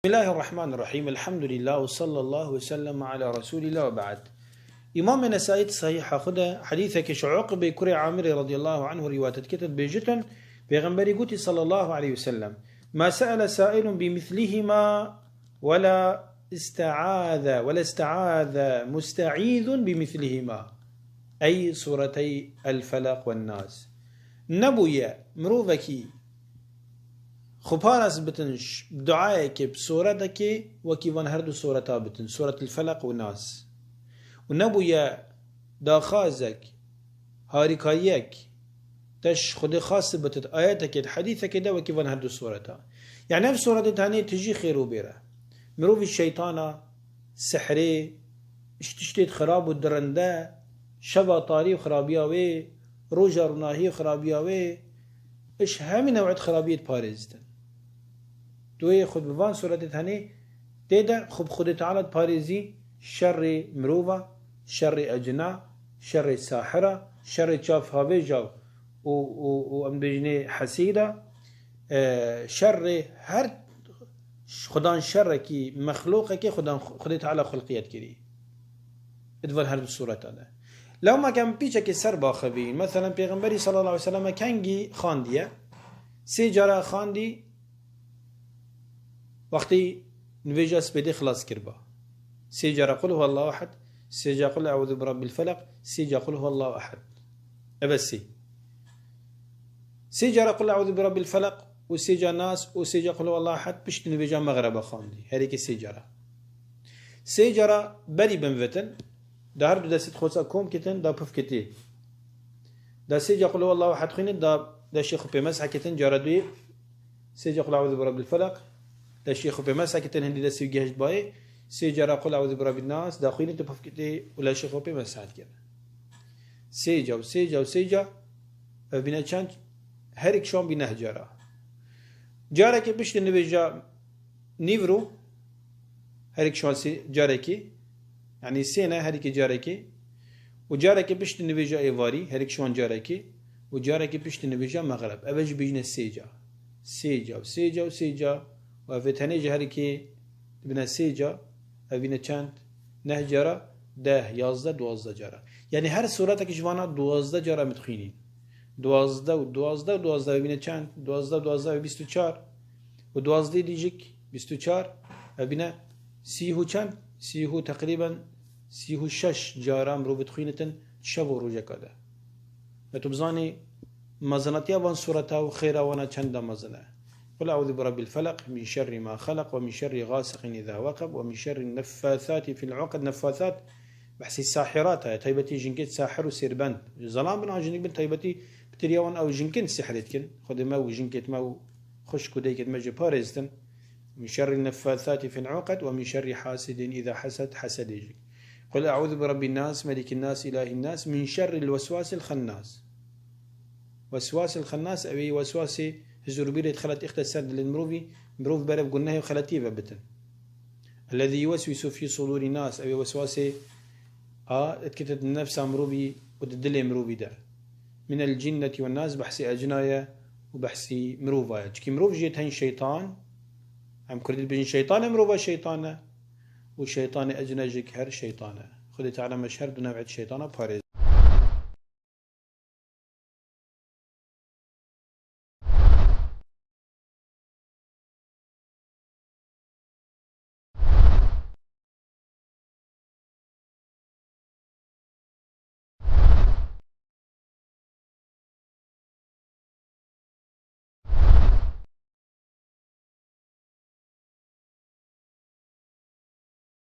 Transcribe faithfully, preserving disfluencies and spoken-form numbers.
Bismillahirrahmanirrahim. Elhamdülillah ve sallallahu ve sellem ala Resulillah ve ba'd. Îmamê Nesayî di Sahîha xwe de hedîsekê ji Uqbê kurê Amirê radiyallahu anhu rîwayet dikete, dibêjitin, Pêxemberî gotî sallallahu aleyhi ve sellem, "Ma se'ele sa'ilun bi mislihima ve la iste'aze, ve la iste'aze musta'izun bi mislihima." Ey suretey El Felaq ve Nas. Nebûye mirovekî xwe parast bitin ş-, duayekê bi suretekê wekî van her du sureta bitin, Suretul Felaq û Nas. Û nebûye daxwazek, harîkayiyek, te ji Xwedê xwest bitit, ayetekê, di hedîsekê de wekî van her du sureta. Yani ev suretê tenê tijî xêr û bêr e. Mirovî şeytana, sihrê, ji tiştê xirab û dirinde, şeva tarî û xirabiya wê, roja ronahî û xirabiya wê, ji hemî new'et xirabiyê diparêzitin. Tu yê xwe bi van suretê tenê tê de xwe bi Xwedê Teala diparêzî şerê mirova, şerê ecina, şerê sahira, şerê çavhavêja û, û, û em dibêjinê hesîda, e, şerê her xudan şerekî, mexlûqekê xudan, Xwedê Teala xulqiyet kirî. Di van her du sureta de. Lewma ke em pîçekê ser baxivîn, meselen Pêxemberî sallallahu aleyhi ve sellem kengî xandiye, sê cara xandî, wextî nivêja spêdê xilas kiriba. Sê cara Qul huwallahu ehad, sê cara Qul euzu bi rabbil felaq, sê cara Qul huwallahu ehad. Eve sê. Sê cara Qul euzu bi rabbil felaq û sê cara Nas û sê cara Qul huwallahu ehad piştî nivêja mexreba xandî. Herêkê sê cara. Sê cara berî binvitin, da her du destê xwe sa kom kitin, da puf kitî. Da sê cara Qul huwallahu ehad xwînin, da deşê xwe pê mesh kitin, cara duyê sê cara Qul euzu bi rabbil felaq, deşê xwe pê mesh kitin, hindî destê wî gihişt bayê, sê cara Qul euzu bi rabbin nas, da xwînin tu puf kitî û leşê xwe pê mesh kir. Sê ca û sê ca û sê ca, ev bîne çend? Her yek şan bî neh cara. Carekê piştî nivêja nîvro, her yek şan sê carekê, yanî sê ne, her yekê carekê. Û carekê piştî nivêja êvarî, her yek şan carekê. Û carekê piştî nivêja mexreb. Ev jî bîjine sê ca. Sê ca û sê ca û sê ca. Û ev ê tenê ji her yekê dibine sê ca. Ev bîne çend? Neh cara, deh, yazdeh, duwazdeh cara. Yanî her suretek ji vana duwazdeh cara em dixwînîn. Duwazdeh û duwazdeh û duwazdeh, ev bîne çend? Duwazdeh, duwazdeh, ev bîst û çar. Û duwazdeh dî jî bîst û çar, ev bîne sî û çend? Sî û teqrîben sî û şeş cara mirov dixwînitin şev û rojeka de. Ve tu bizanî mezinatiya van sureta û xêra wana çend de mezin e. قل أعوذ برب الفلق، من شر ما خلق، ومن شر غاسق إذا وقب، ومن شر النفاثات في العقد. Neffathat behsî sahirat e, taybetî jinkê sahir û sêrbend. Zelam bin an jinik bin taybetî pitir ya wan ew jinkin sihrê dikin. Xwedê me û jinkêt me û xwişk û daykêt me jê parêztin. من شر النفاثات في العقد، ومن شر حاسد إذا حسد. Hesedê jî. قل أعوذ برب الناس، ملك الناس، إله الناس، من شر الوسواس الخناس. Weswas el xennas, ew ê weswasê hizûrbîrê xelet îxte ser dilên mirovî, mirov berev gunehê û xeletiyê ve bitin. الذي يوسوس في صدور الناس, ew ê weswasê a dikete di nefsa mirovî û di dilê mirovî de. من الجنة والناس, behsî ecina ye û behsî mirova ye. Çikî mirov jê tên şeytan, em kurdî dibêjin şeytan e, mirova şeytan e û şeytanê ecine jî her şeytan e. Xwedê Teala me ji her du nev'et şeytana parêz.